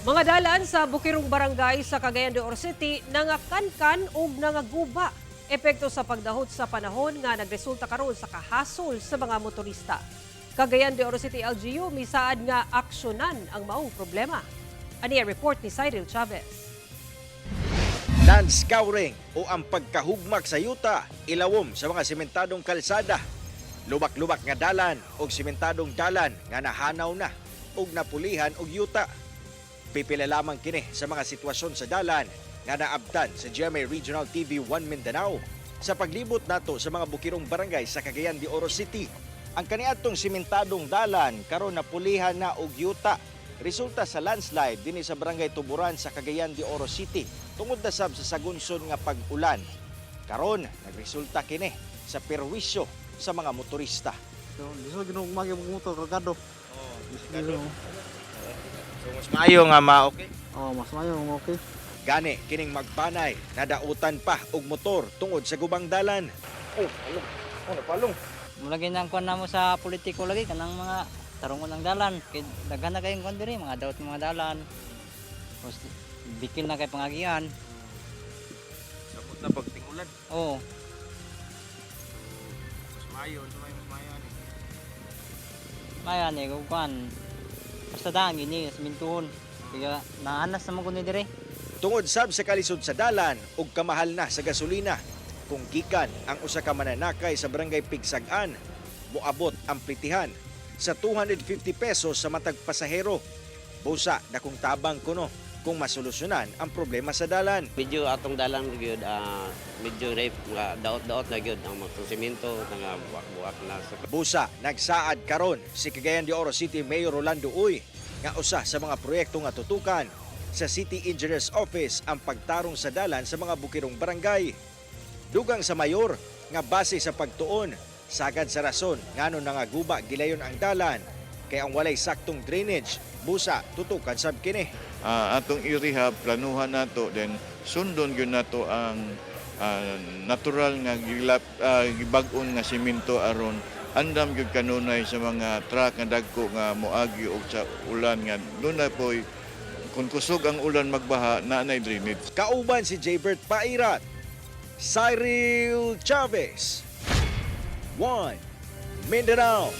Mga dalan sa Bukirong Barangay sa Cagayan de Oro City nangakankan og nangaguba. Epekto sa pagdahot sa panahon nga nagresulta karon sa kahasol sa mga motorista. Cagayan de Oro City LGU misaad nga aksyonan ang maong problema. Ani ang report ni Cyril Chavez. Land scouring o ang pagkahugmak sa yuta ilawom sa mga sementadong kalsada. Lubak-lubak nga dalan og sementadong dalan nga nahanaw na og napulihan og yuta. Pipila lamang kini sa mga sitwasyon sa dalan nga naabtan sa GMA Regional TV 1 Mindanao sa paglibot nato sa mga bukirong barangay sa Cagayan de Oro City. Ang kaniadtong sementadong dalan karon napulihan na og yuta resulta sa landslide dinhi sa Barangay Tuburan sa Cagayan de Oro City tungod na sab sa sagunson nga pag-ulan. Karon nagresulta kini sa perwisyo sa mga motorista. So, lisod gyud magi motor, kargado. Oh, Lisod. So mas maayo nga ma-okay. Oh, mas mayo okay. Gani kining magbanay nadautan pa og motor tungod sa gubang dalan. Oh, palong. Oh, napalong. Mula ginang kuan namo sa politiko lagi kanang mga tarungon ng dalan kay daghan na kayong kuan diri, mga daot mga dalan. Tapos bikil na kay pangagian. Sabot na pag tingulan. Oh, Mas maayo, unsa may mas maayo ani? maya ni kung kuan. Basta daan gini simintuhon. Kaya naanas naman ko ni diri. Tungod sab sa kalisod sa dalan ug kamahal na sa gasolina. Kung gikan ang usa ka mananakay sa Barangay Pigsagan, moabot ang plitihan sa 250 pesos sa matag pasahero. Busa dakong tabang kuno kung masolusyonan ang problema sa dalan. Medyo atong dalan gyud, medyo rape nga daot-daot na gyud ang mga semento nga buak-buak na sa Busa nagsaad karon si Cagayan de Oro City Mayor Rolando Uy nga usa sa mga proyekto nga tutukan sa City Engineer's Office ang pagtarong sa dalan sa mga bukirong barangay. Dugang sa mayor nga base sa pagtuon, sagad sa rason ngano nangaguba gilayon ang dalan kay ang walay saktong drainage, busa tutukan sab kini. Atong i-rehab, planuhan nato, then sundon gyud nato ang natural nga gilap, gibag-on nga simento aron andam gyud kanunay sa mga truck nga dagko nga moagi og sa ulan nga dunay poy kung kusog ang ulan magbaha na nay drainage. Kauban si Jaybert Pairat, Cyril Chavez, 1 Mindanao.